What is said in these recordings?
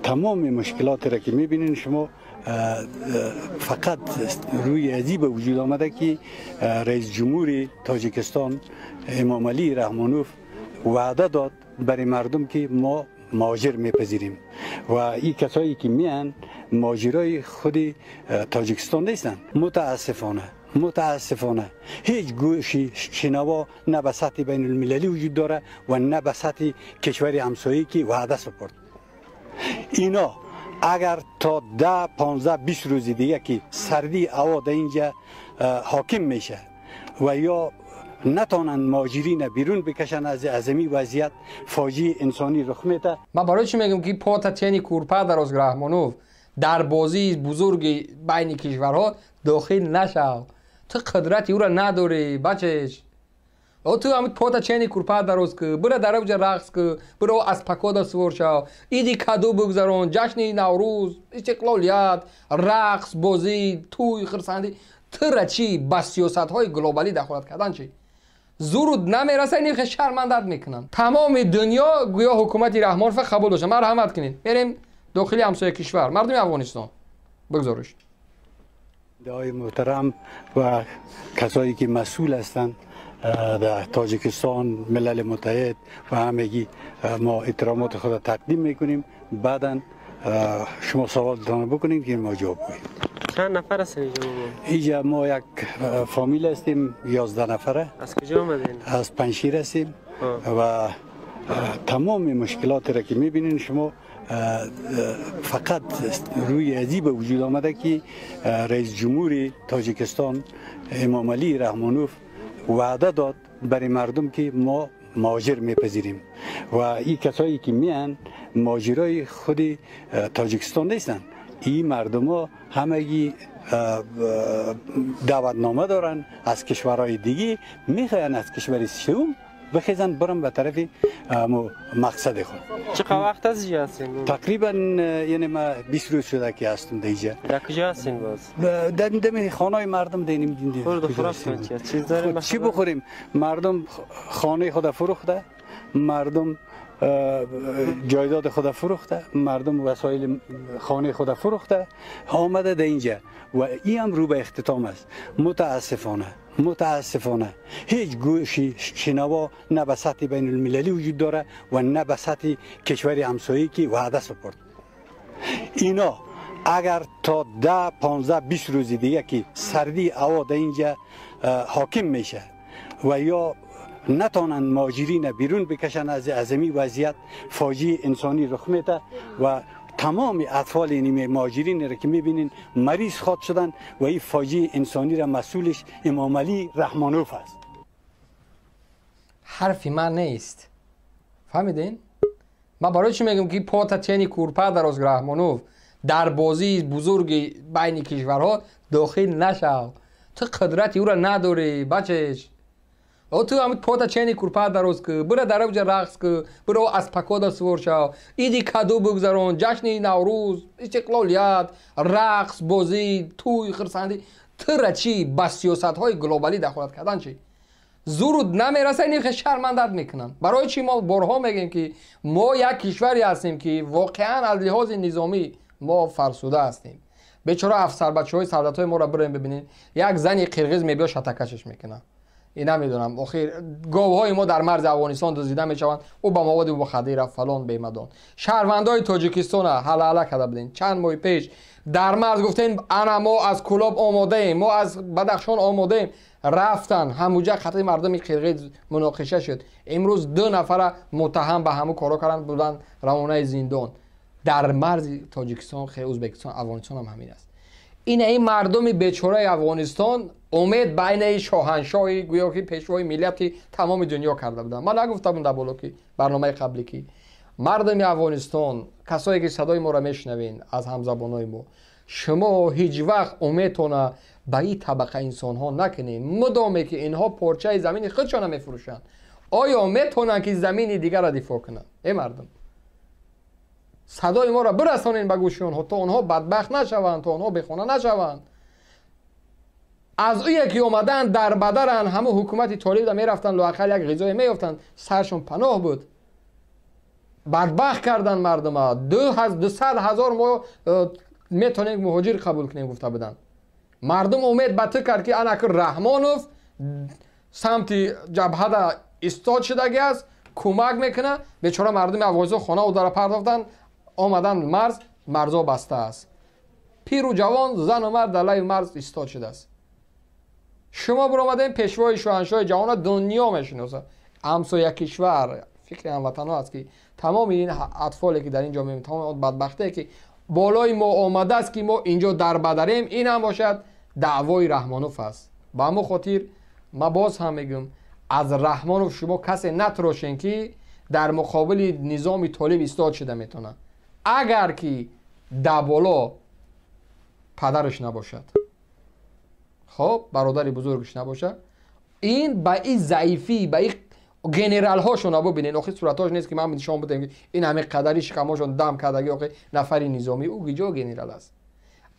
تمام مشکلات را که میبینین شما فقط روی ازی به وجود آمده که رئیس جمهور تاجیکستان امام علی رحمانوف وعده داد برای مردم که ما مهاجر میپذیریم و این کسایی که میان مهاجرای خود تاجیکستان نیستن. متاسفانه هیچ گوشی شنوا نه به سطح بین المللی وجود داره و نه به سطح کشور همسایه که وعده سپرد. اینا اگر تا 10 15 20 روز دیگه که سردی هوا در اینجا حاکم میشه و یا نتونن مهاجرین بیرون بکشن از این وضعیت فاجعه انسانی رخ میده. من برای چی میگم که پا تچنی کورپا دراز رحمانوف در بازی بزرگ بین کشورها داخل نشو. تو قدرت او را نداری بچهش. او تو همین پا تچنی کورپا دراز که برو در اوج رقص که برو از پکادا سوار شو، ایدی کادو بگذران، جشن نوروز، استقلالیت، رقص، بازی، توی خرسندی. تو را چی با سیاست های گلوبالی دخالت کردن چی؟ زورود نمیرسه این شرمندت میکنن. تمام دنیا گویا حکومت رحمان فقط قبول داشته. مرحمت کنین بریم داخل همسایه کشور مردم افغانستان بگذارش. دعای محترم و کسایی که مسئول هستند در تاجیکستان، ملل متحد و همگی ما احترامات خود تقدیم میکنیم. بعدا شما سوالتان بکنید که ما جواب بدیم. چند نفر هستین اینجا؟ اینجا ما یک فامیل هستیم، 11 نفره. از کجا آمدین؟ از پنجشیر هستیم و تمام مشکلات را که میبینین شما فقط روی ازی به وجود آمده که رئیس جمهور تاجیکستان امام علی رحمانوف وعده داد برای مردم که ما مهاجر میپذیریم و این کسایی که میان مهاجرای خود تاجیکستان نیستن. این مردم ها همگی دعوتنامه دارن از کشورهای دیگه، میخواین از کشور سوم بخیزن برن به طرف مقصد خود. چقدر وقت از اینجا هستین؟ تقریبا یعنی ما 20 روز شده که هستم در اینجا. در کجا هستین باز؟ در دم خانه مردم دینیم. خورد و خوراک چی؟ چی بخوریم؟ مردم خانه خود فروخته، مردم جایداد خود فروخته، مردم وسایل خانه خود فروخته، آمده در اینجا و این هم رو به اختتام است. متاسفانه هیچ گوشی شنوا نه به سطح بین المللی وجود داره و نه به سطح کشور همسایه که وعده سپرد. اینا اگر تا 10 15 20 روز دیگه که سردی هوا در اینجا حاکم میشه و یا نتونن مهاجرین بیرون بکشن از این وضعیت فاجعه انسانی رخ میده و تمام اطفال این مهاجرین را که میبینین مریض خواد شدن و این فاجعه انسانی را مسئولش امام علی رحمانوف است. حرفی من نیست، فهمیدین؟ من برای چی میگم که پا تچنی کورپا دراز رحمانوف در بازی بزرگ بین کشورها داخل نشو. تو قدرت او را نداری بچهش. او تو همین پا تچنی کورپا دراز که برو در اوج رقص که برو از پکادا سوار شو، ایدی کادو بگذران، جشن نوروز، استقلالیت، رقص، بازی، توی خرسندی. تو را چی با سیاست های گلوبالی دخالت کردن چی؟ زورود نمیرسه این شرمندت میکنن. برای چی ما بارها میگیم که ما یک کشوری هستیم که واقعا از لحاظ نظامی ما فرسوده هستیم. بیچاره افسر بچه های سعادت های ما را بریم ببینین، یک زنی قرقیز میبیا شتکشش میکنه. این نمیدونم آخر گاوهای ما در مرز افغانستان دزدیده میشوند، او با مواد مخدر فلان بیمدان. شهروندای تاجیکستان حلاله کرده بودین چند ماه پیش در مرز گفتین انا ما از کلاب آماده ایم، ما از بدخشان آماده ایم. رفتن هموجا خطی مردم قرقیز مناقشه شد. امروز 2 نفر متهم به همو کارا کردن بودن روانه زندان. در مرز تاجیکستان، ازبکستان، افغانستان هم همین است. این مردم بیچاره افغانستان امید بین شاهنشاهی گویا که پیشوای ملت تمام دنیا کرده بودن. من نگفتم در بالا که برنامه قبلی که مردم افغانستان، کسایی که صدای ما را میشنوین از همزبانای ما، شما هیچ وقت امیدتون به این طبقه انسان ها نکنین. مدامه که اینها پارچه زمین خودشان میفروشند، آیا میتونن که زمین دیگر را دفاع کنند؟ ای مردم صدای ما را برسانین به گوش آنها تا آنها بدبخت نشوند، تا آنها بیخانه نشوند. از او یکی آمدن در بدرن همه حکومت طالب را میرفتن، لااقل یک غذای میافتند، سرشون پناه بود. Бадбахт кардан мардума. 200 000 мо метавонем муҳоҷир қабул кунем, гуфта буданд. Мардум умед ба ту кард, ки анаки Раҳмонов самти ҷабҳада истод шудаги аст, кӯмак мекунад. Бечора мардуми Афғонистон хона дара партофтанд, омаданд марз, марзо баста аст. Пиру ҷавон, зану мард дар лаби марз истод шудааст. Шумо биромадем, пешвои шоҳаншоҳи ҷаҳона дунё мешиносад. Ҳамсоя кишвар, фикри ҳамватанҳо аст, ки тамоми ин атфоле, ки дар ин ҷо мебинем, тамоми он бадбахтие, ки болои мо омадааст, ки мо инҷо дарбадарем, ин ҳам бошад, даъвои Раҳмонов аст. Ба ҳамон хотир ман боз ҳам мегӯям, аз Раҳмонов шумо касе натрошен, ки дар муқобили низоми толиб истод шуда метавонад, агар ки даболо падараш набошад, хоб, бародари бузургаш набошад. Ин ба ин заифӣ, ба ин генералҳошона бубинед. Охи, суратҳош нест, ки ман нишон бидем, ки ин ҳами қадари шикамошон дам кардаги. Охи, нафари низомӣ ӯ гиҷо генерал аст?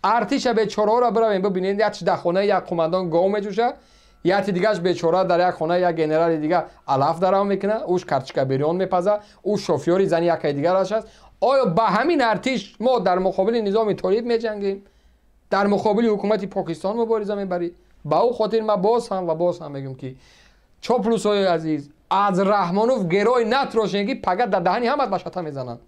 Артиша бечораҳоро биравем бибинед. Як дар хонаи як қумандон гов меҷӯшад, яке дигараш бечора дар як хонаи як генерали дигар алаф дарав мекунад, ӯш картошка бирён мепазад, ӯ шофёри зани якаи дигараш аст. Оё ба ҳамин артиш мо дар муқобили низоми толиб меҷангем, дар муқобили ҳукумати Покистон мубориза мебарӣ? Ба ӯ хотир ман боз ҳам ва боз ҳам мегӯям, ки чоплусҳои азиз, аз Раҳмонов герой натрошен, ки пага дар даҳани ҳамат ба шата мезананд.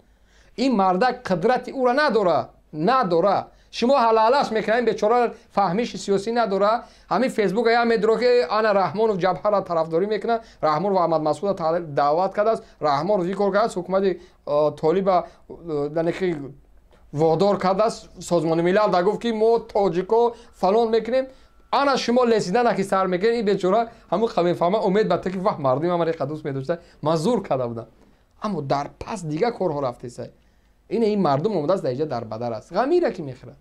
Ин мардак қудрати ӯра надора, надора. Шумо ҳалалаш мекунед, бечора фаҳмиши сиёсӣ надора. Ҳамин Фейсбук я медро, ки ана Раҳмонов ҷабҳара тарафдорӣ мекунад, Раҳмонов Аҳмад Масуда даъват кардааст, Раҳмонов ин кор кардааст, ҳукумати толиба водор кардааст, Созмони Милал да гуфт, ки мо тоҷико фалон мекунем. Ана шумо лесидана ки сар мекунед, ин бечора ҳамун мефаҳма, умед ба ки ваҳ, мардуми ман дӯст медошта, ман зур карда будам, аммо дар пас дигар корҳо рафтеса. Ин мардум омадааст, дар иҷа дар бадар аст, ғамира ки мехӯрад.